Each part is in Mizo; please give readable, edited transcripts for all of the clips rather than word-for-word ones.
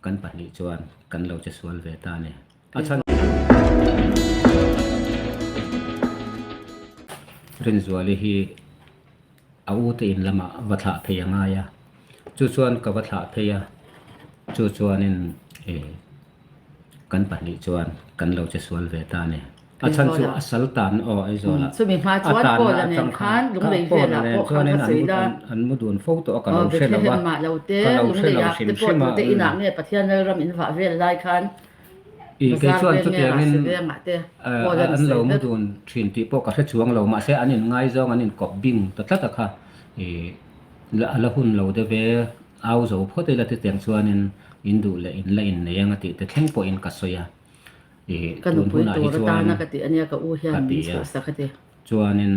kan pahnih chuan kan lo che sual ve ta a ni. A chhan Rinzuali hi a u te in lamah va thlah phei a ngai a, chu chuan ka va thlah phei a, chu chuanin ih kan pahnih chuan kan lo che sual ve ta a ni. A chhan chu a sal tan aw Aizawl ah Chumi hma a chuan tanna Paula nen atang khan khan Lunglei Paula velah nen pawh khan chuanin va an sawi mu la. an mu dun fo tawh a ka Aw lo hre lo a, Bethlehem ah lo te, ka lo hre Lunglei lo ah hrim te pawh hrim a tute umm. inah nge Pathian Lalram in vah vel lai khan Ih kei Bazar chuan veng nge chutiangin Rasi veng ah te Paul an an lo sawi mu vek. dun thin tih pawh ka hre chuang lo mahse an inngaizawng an inkawp bing ta tlat a kha ih a la hun lo deuh e au zo phawt ila chutiang chuanin in duh leh in la innei ang a tih te thleng pawhin ka sawi a. Ih Ka tun nupui hunah hi tur chuan atana ka tih ania ka u ka hian ti min a, chhuhsak a ti. chuanin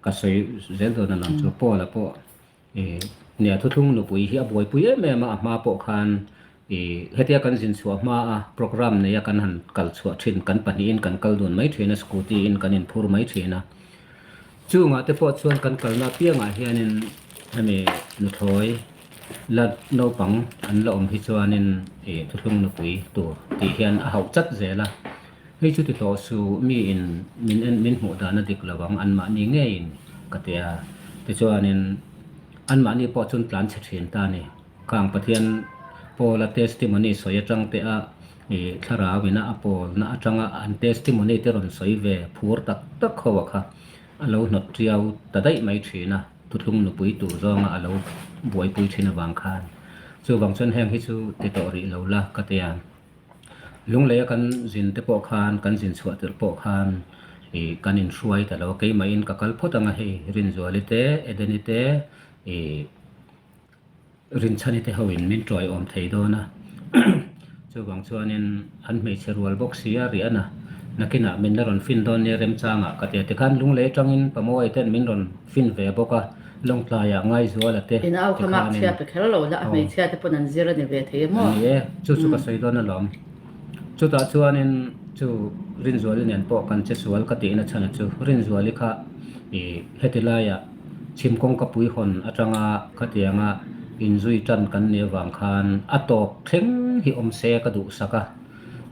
ka sawi zel dawn a lang chu Paula pawh ih nia thuthlung nupui hi a buaipui em em a, a hma pawh khan ih hetia kan zin chhuah hma a programme neia kan han kal chhuah thin kan pahnihin kan kal dun mai thin a scooty in kan inphur mai thin a, chungah te pawh chuan kan kalna apiangah hianin hemi nuthlawi La naupang an la awm hi chuanin ih thuthlung nupui tur tih hian a hauh chat zel a, hei chu ti tawh suh miin min en min hmuh dan a dik lo ang anmahni ngeiin ka ti a, tichuanin anmahni pawh chuan tlan chhe thin ta a ni. Khang Pathian Paula testimony sawi atang te a ih thlarau ina a pawlna atanga an testimony te rawn sawi ve phur tak tak ho a kha a lo hnawt tiau ta daih mai thin a. Thuthlung nupui tur zawnga a lo buaipui thin avang khan chuvang chuan heng hi chu ti tawh rih lo la ka ti a. Lungleia kan zin te pawh khan kan zin chhuah tirh pawh khan ih kan inhruai ta lo a, keimahin ka kal phawt ang a hei Rinzuali te Edeni te ih Rinchhani te hoin min tuai awm thei dawn a, chuvang chuanin an hmeichhe rual bawk si a riah na, nakinah min la rawn fin dawn nia remchangah ka ti a, tikhan Lunglei atangin Pamuai ten min rawn fin ve bawk a, Lawngtlaiah Ngaizuala te In au kha tikhanin hmachhia pe kher lo la, a aw hmeichhia te pawn an zir a ni ve thei maw? Ni e, chu chu ka sawi dawn alawm. Chutah chuanin chu Rinzuali nen pawh kan che sual ka tihna chhan a chu Rinzuali kha ih heti laiah Chhim kawngka pui hawn atanga khatianga inzui tan kan nih avang khan a tawp thleng hi awm se ka duhsak a,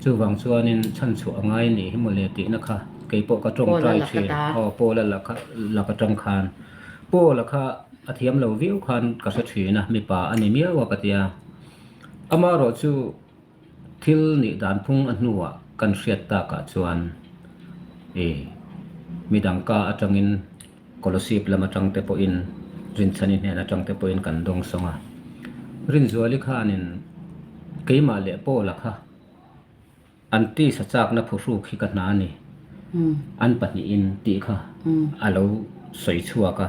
chuvang chuanin chhanchhuah a ngai nih hi mawle tihna kha keipawh ka tawngtai thin. Aw Paula laka lak atang khan Paula kha a thiam lo viau khan ka hre thin a, mipa a ni miau a ka tia. Amaherawh chu Thil nih dan phung a hnuah kan hriat takah chuan i midang ka atangin Kolosip lam atang te pawhin Rinchhani hnen atang te pawhin kan dawng sawng a. Rinzuali khanin keimah leh Paula kha an tisa chakna phuhruk hi ka hna a ni. An pahnihin tih kha a lo sawi chhuak a.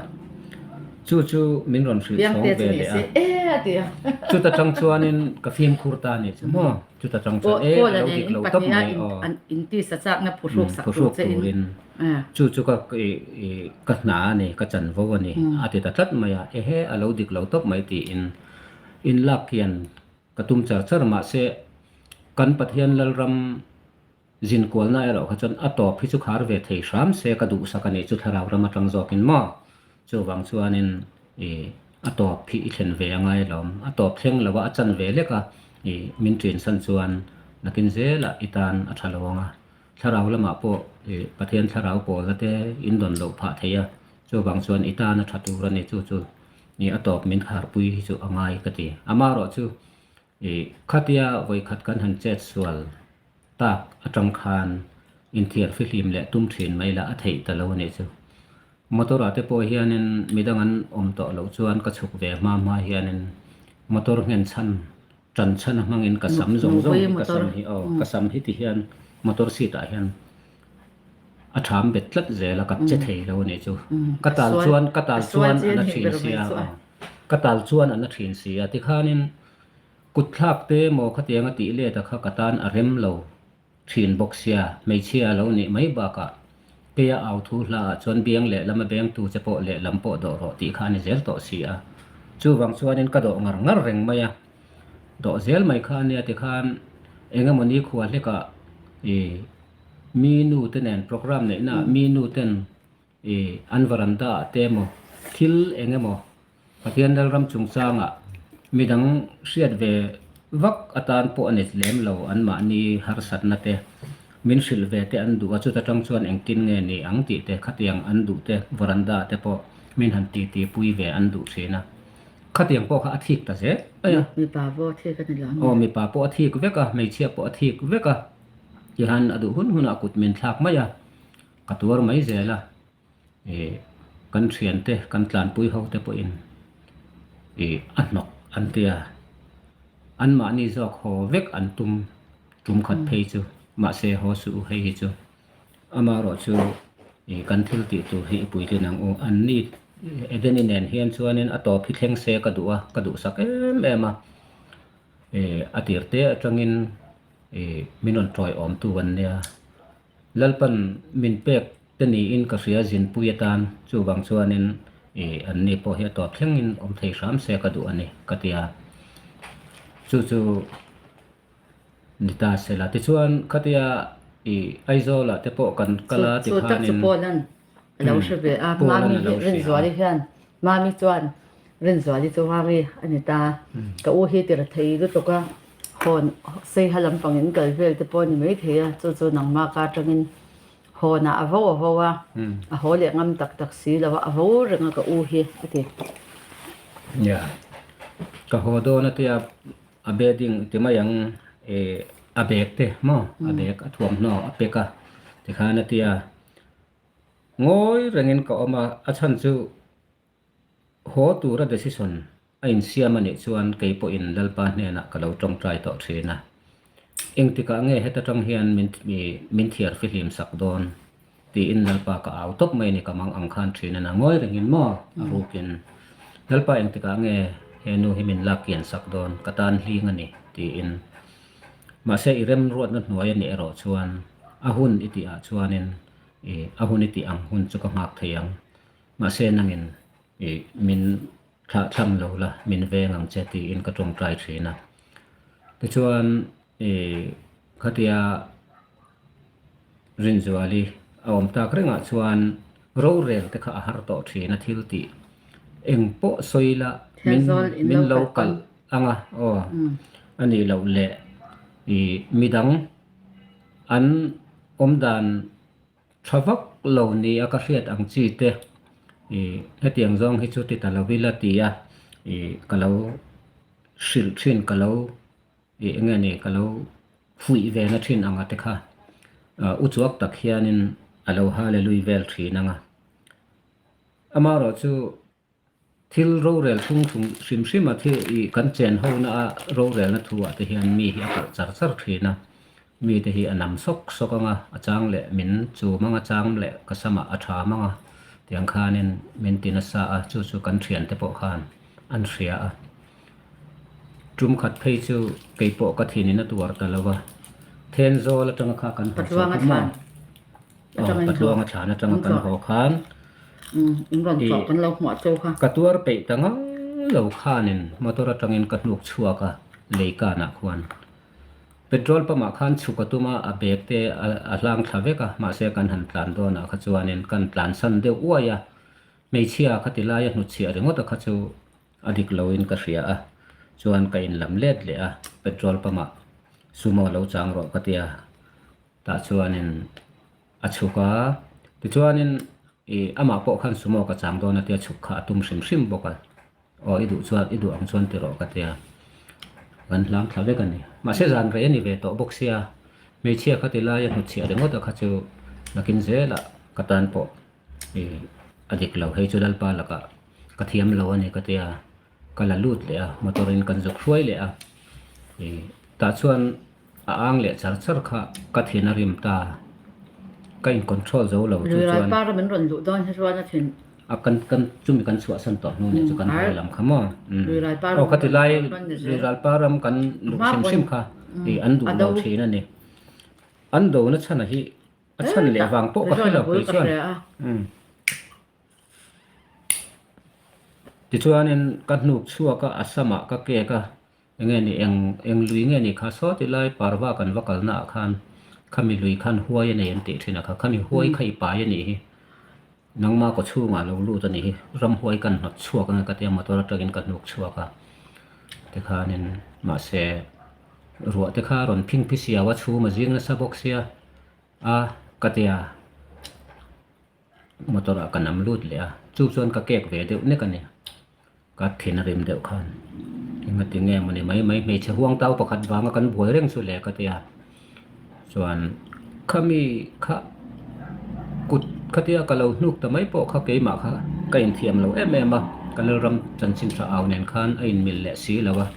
Chu chu min rawn hrilh chhawng ve leh a. Chuta tang chuanin ka fimkhur ta a nih chu maw? Chuta tang chuan e a lo dik lo tawp mai aw. Phuhruk turin chu chu ka ka hna a ni, ka chanvo a ni a ti ta tlat mai a. Ehe a lo dik lo tawp mai tiin inlak hian ka tum char char mahse kan Pathian Lalram Zinkualna erawh kha chuan a tawp hi chu khar ve thei hram se ka duhsak a nih chu thlarau ram atang zawkin maw? Chuvang chuanin ih a tawp hi i thlen ve a ngai alawm. A tawp thleng lo a, a chan ve lek a, ih min ṭinsan chuan nakin zelah i tan a ṭha lo ang a. Thlarau lamah pawh ih Pathian thlarau pawlna te in dawn loh phah thei a, chuvang chuan i tan a ṭha tur a ni chu chu ih a tawp min kharpui hi chu a ngai ka ti. Amaherawh chu Ih, khatia vawikhat kan han chet sual tak atang khan inthiar fihlim leh tum thin mai lah a theih ta lo a nih chu. Motor ah te pawh hianin midang an awm tawh loh chuan ka chhuk ve hma hma hianin motor nghen chhan tan chhan a hmangin ka sam zawng zawng hi ka sam hi aw ka sam hi ti hian motor seat ah hian a tham bet tlat zel a ka che thei lo a nih chu. Ka tal chuan ka tal chuan a na thin sia aw. Ka tal chuan a na thin si a, tikhanin kut thlak te maw khatiang a tih let a kha ka tan a rem lo thin bawk sia, hmeichhia a lo nih mai bakah keia au thu hla ah chuan biang lehlam a bengtu che pawh lehlam pawh dawh rawh tih kha a ni zel tawh si a, chuvang chuanin ka dawh ngar ngar reng mai a, dawh zel mai kha a nia tikhan engemaw nikhua hlekah ih mi nu te nen programme neihna ah mi nu ten I an varanda ah te emaw thil eng emaw Pathian Lalram chungchangah midang hriat ve vak atan pawh a ni lem lo anmahni harsatna te min hrilh ve te an duh a, chuta tang chuan engtin nge ni ang tih te khatiang an duh te veranda te pawh min han titi pui ve an duh thin a, khatiang pawh kha a thik ta zel mai a. Mipa pawh a thik a ni lo ang. Aw mipa pawh a thik vek a, hmeichhia pawh a thik vek a, tihan a duh hun hunah kut min thlak mai a, ka tuar mai zel a. Ih kan thiante kan tlanpui ho te pawhin ih a hnawk an tia anmahni zawk haw vek an tum tum khat phei chu mahse haw suh u hei hi chu amaherawh chu ih kan thil tih tur hi i puitlin ang u anni Edeni nen hian chuanin a tawp hi thleng se ka duh a ka duhsak em em a ih a tir te atangin ih min rawn tawiawmtu an nia. Lalpan min pek te niin ka hria zinpui atan chuvang chuanin ih an ni pawh hi a tawp thlengin awm thei hram se ka duh a ni ka ti a. Chu chu ni ta se la. Tichuan khatia ih Aizawlah te pawh kan kal a Chu tak chu tikhanin Paul-a'n a lo hre ve a, Paul-a'n Mami a lo hi hria a. Rinzuali hian Mami chuan Rinzuali chu Mami a ni ta. Ka u hi tir thei lutuk a, hawn Seiha lampangin kal vel te pawh a ni maithei a, chu chu nangmah ka atangin hawnah a vo a vo a, a haw leh ngam tak tak si lo a, a vo reng a ka u hi a ti. Nia, ka haw dawn a tia a bedding ti mai ang eh a bag te maw a bag a thuamhnaw a pack a tikhan a tia ngawi rengin ka awm a, a chhan chu Haw tura decision a insiam a nih chuan kei pawhin Lalpa hnenah ka lo tawngtai tawh thin a. Engtikah nge heta tang hian min min thiar fihlim sak dawn? tiin Lalpa ka au tawp mai a ni ka mang ang khan thin a na ngawi rengin maw a rukin Lalpa engtikah nge he nu hi min lak kian sak dawn ka tan hling a ni tiin mahse i remruatna hnuai a nih erawh chuan a hun i tih ah chuanin i a hun i tih ang hun chu ka nghak thei ang. Mahse nangin i min thlah thlam lo la, min veng ang che tiin ka tawngtai thin a. Tichuan i khatia Rinzuali a awm tak rengah chuan rorel te kha a har tawh thin a thil tih eng pawh sawi la min min lo kalh ang a aw a nih loh leh i midang an awmdan Tha vak lo ni a ka hriat ang chi te ih hetiang zawng hi chu ti ta lo ila ti a ih ka lo hrilh thin ka lo ih eng nge ni ka lo fuih ve na thin ang a te kha ah uchuak tak hianin a lo hallelui vel thin ang a amaherawh chu. Thil rorel thung thung hrim hrim a thil ih kan chen ho na a rorelna thu ah te hian mi hi a kalh char char thin a, mi te hi a nam sawk sawk ang a, a chang leh min chum ang a chang leh ka samah a tham ang a, tiang khanin min ti nasa a, chu chu kan thian te pawh khan an hria a. Tum khat phei chu kei pawh ka thinin a tuar ta lo a, Thenzawl atanga kha kan haw chho kha maw? Aw Patluanga thlan atanga kan haw khan i ka tuar peih ta ngang lo khanin motor atangin ka hnuk chhuak a lei kanah khuan petrol pump ah khan chhuk a tum a a bag te a hlang thla vek a mahse kan han tlan dawnah kha chuanin kan tlan san deuh uai a hmeichhia kha ti laia hnutchhiah ringawt a kha chu a dik loin ka hria a chuan ka inlam let leh a petrol pump ah sumo lo chang rawh ka tia. Tah chuanin a chhuk a, tichuanin ih amah pawh khan sumo ka chang dawn a tia chhuk kha a tum hrim hrim bawk a, aw i duh chuan i duh ang chuan ti rawh ka tia, kan hlang thla vek a ni. Mahse zan rei a ni ve tawh bawk sia, hmeichhia kha ti laia hnutchhiah ringawt a kha chu nakin zelah ka tan pawh ih a dik lo, hei chu Lalpa lakah ka thiam lo a ni ka tia. Ka la lut leh a, motor in kan zuk hruai leh a, ih tah chuan a ang leh char char kha ka thin a rim ta, ka in control zo lo chu Lui chuan. par a min rawn luh dawn hi chuan a thin. A kan kan chumi kan chhuahsan tawh hnu nih chu kan haw lam kha maw, umm Lui ral par aw ram ka ti lai rawn lui ral par ram kan luh hrim hrim kha ih an duh lo thin a ni, an do na chhan a hi a chhan leh vang pawh ka hre lo kei chuan, umm. Tichuanin ka hnuk chhuak a, a samah ka kek a, enge ni eng eng lui nge ni kha saw ti lai parva kan va kalna ah khan khami lui khan huai a nei an tih thin a kha, khami huai kha i pai a nih hi, nangma kaw chhungah lo lut a nih hi, ramhuai kan hnawt chhuak ang e ka tia motor atangin ka hnuk chhuak a tikhanin mahse. Ruah te kha a rawn phing phi siau a, chhum a zing nasa bawk sia a ka ti a, motor ah ka nam lut leh a, chu chuan ka kek ve deuh nek a ni. Ka thin a rim deuh khan engati nge mawni mai mai hmeichhe huang tau pakhat vanga kan buai reng chu le ka ti a, chuan khami kha kut khatia ka lo hnuk ta mai pawh kha keimah kha ka inthiam lo em em a, ka lalram chanchin tha au nen khan a inmil leh si lo a,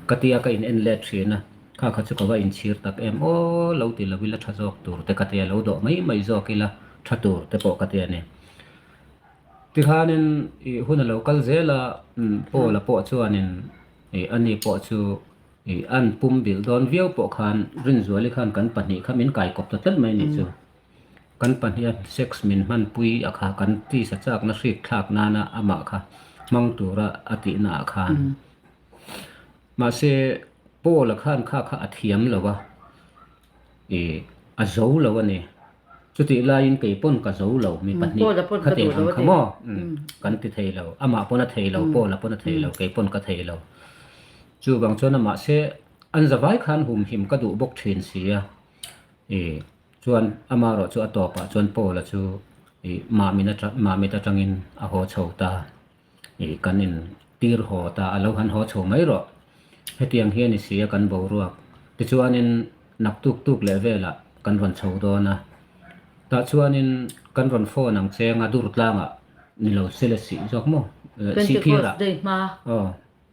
ka tia ka in en let thin a, kha kha chu ka va inchhir tak em aw lo ti lo ila tha zawk tur te ka tia lo dawh mai mai zawk ila tha tur te pawh ka ti a ni. Tikhanin ih hun a lo kal zel a, Paula pawh chuanin ih ani pawh chu ih an pum bilh dawn viau pawh khan Rinzuali khan kan pahnih kha min kaikawp ta tlat mai a nih chu. Kan pahniha sex min hmanpui a kha kan tisa chakna hrik thlak nana amah kha hmang tura a tihna ah khan. Mahse Paula khan kha kha a thiam lo a. I a zo lo a ni. Chutih laiin kei pawn ka zo lo, mi pahnih kha teh ang kha maw? Kan ti thei lo. Amah pawn a thei lo, Paula pawn a thei lo, kei pawn ka thei lo. Chuvang chuan amah se an zavai khan humhim ka duh bawk thin si a. I chuan amah erawh chu a tawpah chuan Paula chu i mahmin atang mahmit atangin a haw chho ta. I kan in tir haw ta a lo han haw chho mai rawh. Hetiang hi a ni si a kan boruak. Tichuanin nak tuk tuk leh velah kan rawn chho dawn a. Tah chuanin kan rawn phone ang cheng a dur tlangah ni lo se le sih zawk maw? Pentecost day hma. Aw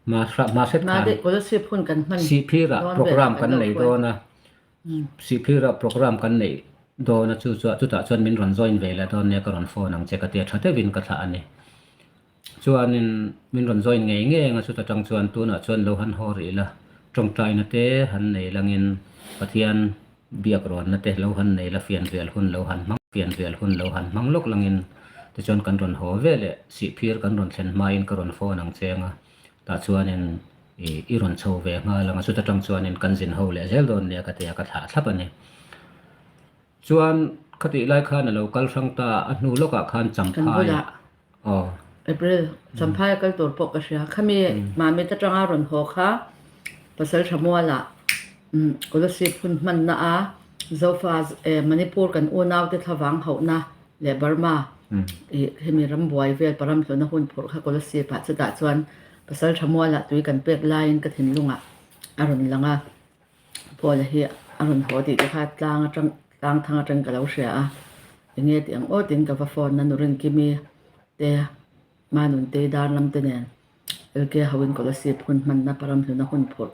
hma hma hret khan. Scholarship hun kan hman Sihphirah program kan nei dawn a. Sihphirah program kan neih dawn a chu chuah chutah chuan min rawn join ve leh dawn nia ka rawn phone ang che ka tia tha deuhin ka thlah a ni. Chuanin min rawn join ngei ngei anga chuta tang chuan tunah chuan lo han haw rih la, tawngtaina te han nei langin Pathian biak rawnna te lo han nei la fianrial hun lo han hmang fianrial hun lo han hmang lawk langin tichuan kan rawn haw ve leh Sihphir kan rawn thlen hmain ka rawn phone ang che anga tah chuanin I i rawn chho ve nghal ang a, chuta tang chuanin kan zin ho leh zel dawn nia ka ti a, ka thlah thlap a ni. Chuan khatih lai khan a lo kal hrang ta a, a hnu lawkah khan Kan Champhai bulah aw. April Champhai a kal tur pawh ka hria. Khami Mamit atanga rawn haw kha Pasal Thamualah Kolasib hun hmanna a Zofa Manipur kan unaute thlavang hauhna leh Burma ih hemi rambuai vel paramhlawna hun phurh kha Kolasib ah chutah chuan Pasal tha mualah tui kan pek laiin ka thinlungah a rawn lang a, Paula hi a rawn haw tih te kha tlang atang tlang thang atang ka lo hria a, enge tih ang aw tiin ka va phone a Nurinkimi te Manuntei dar lam te nen LK hoin Kolasib hun hmanna Paramhluna hun phurh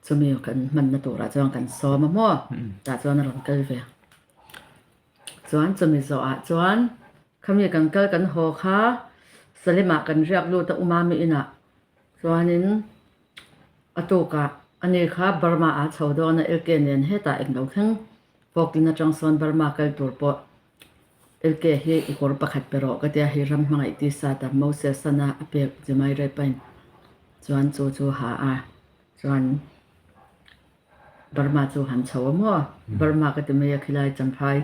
chumi kan hmanna turah chuan kan sawm a maw tah chuan a rawn kal ve. Chuan chumi zawhah chuan khami kan kal kan haw kha Salimah kan riak lut a Umami inah chuanin a tukah ani kha Burma ah chho dawn a LK nen hetah englo thleng Fawklin atang sawn Burma kal tur pawh LK hi i kawr pakhat pe rawh ka tia hei ram hmangaih tisa ta Moses ana a pek Jemai Repain chuan chu chu ha a chuan Burma chu han chho a maw? Burma ka ti mai a khilai Champhai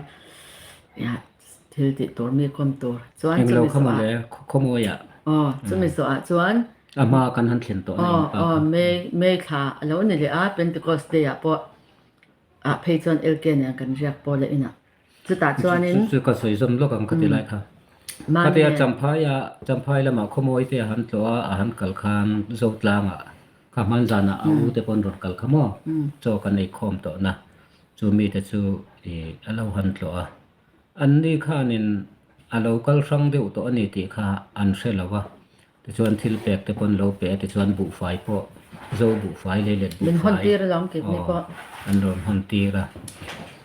thil tih tur mi kawm tur chuan Englo kha mawle khawmawiah. Aw chumi zawhah chuan A hma kan han thlen tawh na in pa Aw May May thla a lo ni leh a Pentecost day ah pawh ah phei chuan LK nen kan riak pawl a inah. Chutah chuanin. Chu ka sawi zawm lawk ang ka ti lai kha. Khatia Champhaia Champhai lamah khawmawi te a han tlawh a, a han kal khan Zotlangah kha hman zanah a u te pawn rawn kal kha maw? Chaw kan ei khawm tawh na. Chu mite chu ih a lo han tlawh a. Anni khanin a lo kal hrang deuh tawh a ni tih kha an hre lo a. Tichuan thil pek te pawn lo pe a, tichuan buhfai pawh Zo buhfai lei let Min hawn tir alawm kekni pawh. An rawn hawn tir a.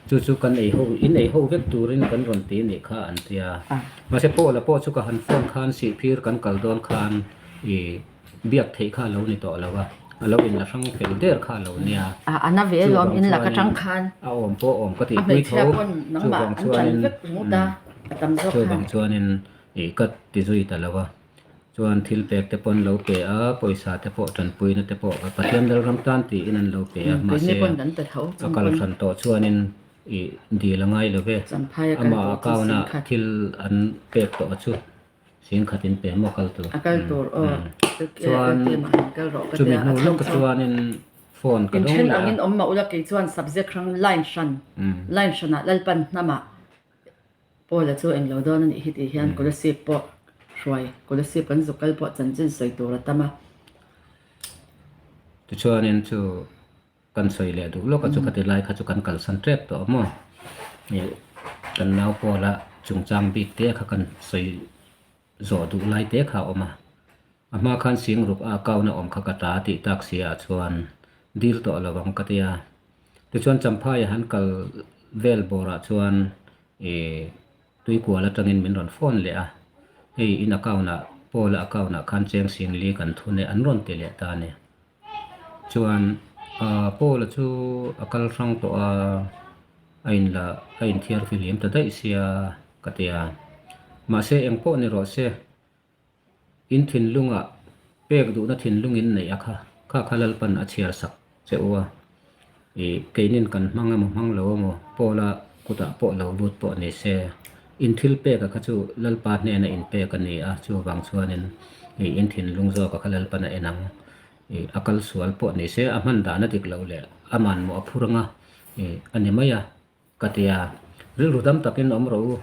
Chu chu kan ei ho, in ei ho vek turin kan rawn ti nih kha an ti a. Mahse Paula pawh chu ka han phone khan Sihphir kan kal dawn khan i biak theih kha a lo ni tawh lo a, a lo inla hrang fel der kha a lo nia. A na ve alawm in lak atang khan. A awm pawh awm ka tihpui tho. Chuvang chuanin chuvang chuanin i ka ti zui ta lo a. Chuan thil pek te pawh an lo pe a, pawisa te pawh tanpuina te pawh Pathian Lalram tan tiin an lo pe a, mahse a kal hran tawh chuanin i dil a ngai lo ve. Amah account ah thil an pek tawh a chu singkhat in pe maw kal tur. Chuan chumi hnu lawk chuanin. Phone ka dawng Inthen leh a. angin awm mah ula kei chuan subject hrang line hran, line hranah Lalpan hnamah Paula chu englo dawn a nih hi tih hian Kolasib pawh hruai, Kolasib kan zuk kal pawh chanchin sawi tur a tam a. Tichuanin chu kan sawi leh duh lawk a chu khati lai kha chu kan kalsan tep tawh a maw? Ih kan nau Paula chungchang bik te kha kan sawi zawh duh lai te kha a awm a. A hma khan Singruk a account a awm kha ka ta tih tak si ah chuan dil tawh lo ang ka ti a. Tichuan Champhai a han kal vel bawr ah chuan ih Tuikual atangin min rawn phone leh a, hei in account ah Paul a account ah khan cheng Singli kan thun e an rawn ti leh ta a ni. Chuan ah Paul a chu a kal hrang tawh a, a inla a inthiar fihlim ta daih sia ka ti a. Mahse engpawh ni rawh se. In thinlungah pek duhna thinlung in neih a kha, kha kha Lalpan a chhiar sak che u a. Ih, keinin kan hmang emaw hmang lo emaw, Paula kutah pawh lo lut pawh ni se, in thil pek a kha chu Lalpa hnena in pek a ni a, chuvang chuanin ih in thinlung zawk a kha Lalpan a en ang. Ih, a kal sual pawh ni se, a hman dan a dik loh leh a manmawh a phur anga ih a ni mai a. Ka ti a, rilru dam takin awm rawh u,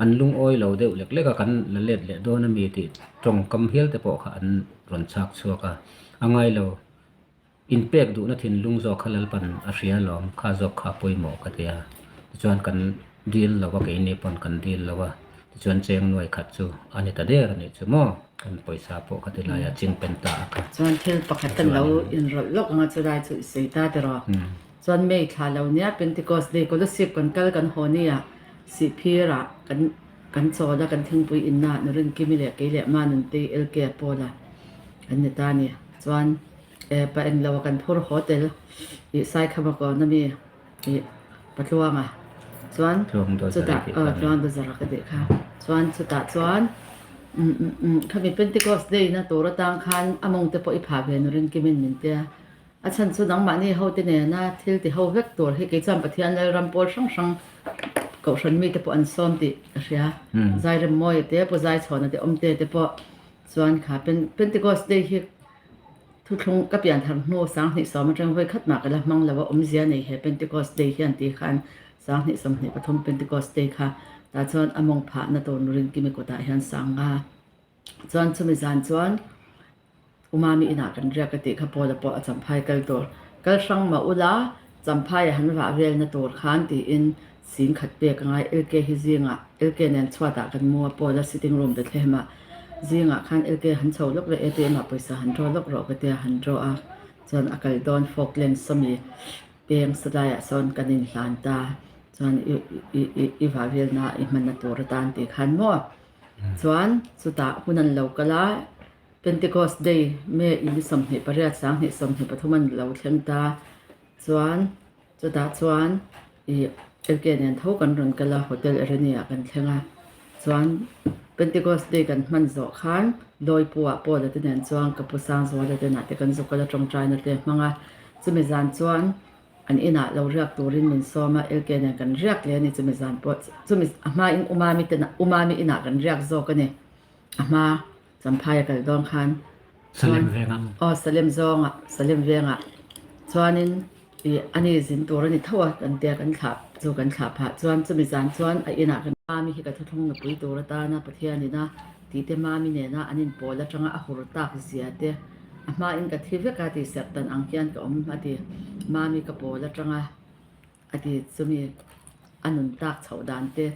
an lungawi lo deuh lek lek a, kan la let leh dawn a mi tih tawngkam hial te pawh kha an rawn chhak chhuak a, a ngai lo, inpek duhna thinlung zawk kha Lalpan a hria alawm, kha zawk kha a pawimawh ka ti a, tichuan kan dil lo a, keini pawn kan dil lo a, tichuan cheng nuai khat chu a ni ta der a nih chu maw, kan pawisa pawh kha ti laia ching pen ta a kha. Chuan thil pakhat kan lo inrawlh lawk anga chulai chu i sawi ta tiraw? Chuan May thla lo nia Pentecost Day Kolasib kan kal kan haw nia Sihphir ah kan kan chawl a kan thingpui inna ah Nurin Kimi leh kei leh Ma Nuntei LK a pawl a an ni ta ni. Chuan e pa englo a kan phur haw tel ih Saikhama kawn ami ih Patluanga chuan chutah aw Tluang Dawzara ka tih kha chuan chutah chuan umm khami Pentecost Day na tur atang khan a mawng te pawh i phah ve Nurin Kimin min tia. A chhan chu nangmahni hote nena thil ti ho vek tur hi kei chuan Pathian Lalram pawl hrang hrang Kohhran mite pawh an sawm tih ka hria. Zairemmawia te, Pu Zaichhawna te, Awmte te pawh chuan kha Pentecost Day hi thuthlung ka pian thar hnu 2010 atang vawi khat mah ka la hmang lo a, awmzia nei he Pentecost Day hian tih khan 2023 Pentecost Day kha tah chuan a mawng phahna tur Nurinkimi kutah hian sanga chuan chumi zan chuan Umami inah kan riak ka tih kha Paula pawh a Champhai kal tur kal hrang mah ula Champhai a han vah velna tur khan tiin sing khat pek a ngai LK hi zingah LK nen chhuatah kan mu a Paula sitting room Bethlehem ah zingah khan LK han chho lawk leh ATM ah pawisa han draw lawk rawh ka tia han draw a chuan a kal dawn Falkland sawmi peng salaiah sawn kan inhlan ta chuan i i i i vah velna i hmanna tur atan tih khan maw chuan chutah hun an lo kal a. Pentecost Day, May in 28, 2023 an lo thleng ta chuan chutah chuan ih LK nen tho kan rawn kal a, Hotel Erani ah kan thleng a. Chuan Pentecost Day kan hman zawh khan Lawipu ah Paula te nen chuan ka pu Sangzuala te nah te kan zuk kal a tawngtaina te hmang a. Chumi zan chuan an inah lo riak turin min sawm a, LK nen kan riak hle a ni chumi zan pawh chumi a hmain Umami te nah Umami inah kan riak zawk a ni. A hma Champhai a kal dawn khan Salem vengah maw? Aw Salem zawngah, Salem vengah chuanin ih ani zin tur a ni tho a kan tia kan thlah chu kan thlah phah chuan chumi zan chuan a inah kan Mami hi ka thuthlung nupui tur atana Pathianin a tihte Mami nena an inpawl atanga a hur tak zia te a hmain ka thi vek a tih serh dan ang hian ka awm a ti Mami ka pawl atanga a ti chumi a nun tak chhoh dan te.